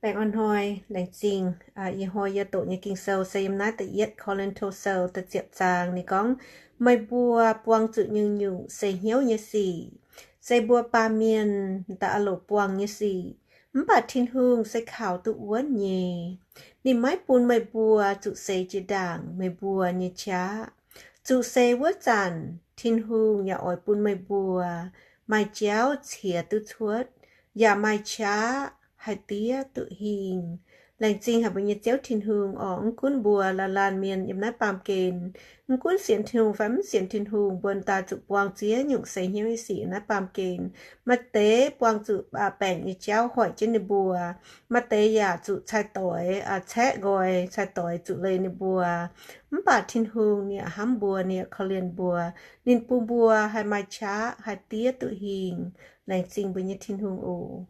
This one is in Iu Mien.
Baengh orn hnoi, laengz zingh. Ih hnoi yie doqc nyei Ging-Sou se yiem naaiv da'yietv Ko^lin^to Sou da'ziepc zaang. Ninh gorngv, meih mbuo buang zuqc nyungc-nyungc seix hnyouv nyei sic, se mbuo baamh mienh daaih a'loc buangh nyei sic. Mv baac Tin-Hungh se kaux duqv wuonv nyei. Ninh maiv bun meih mbuo zuqc seix jiex ndaangc meih mbuo nyei qaqv. Zuqc seix wuov zanc Tin-Hungh yaac oix bun meih mbuo maaih jauv ciex duqv cuotv, yaac maaih qaqv haih diev duqv hingh. Laengz zingh haic mbuo nyei Ziouv Tin-Hungh orqc. Mv gunv mbuo laanh laanh mienh yiem naaiv baamh gen, mv gunv sienx Tin-Hungh fai mv sienx Tin-Hungh, mbuo daaih zuqc buang ziex nyungc seix hnyouv nyei sic naaiv baamh gen. Maaih deix buang zuqc baengc nyei jauv hoic jienv ninh mbuo. Maaih deix yaac zuqc cai-doix caeqv nqoi, cai-doix zuqc leih ninh mbuo. Mv baac Tin-Hungh ninh yaac hnamv mbuo, ninh yaac korv-lienh mbuo. Ninh bun mbuo haih maaih qaqv, haih diev duqv hingh. Laengz zingh mbuo nyei Tin-Hungh oc.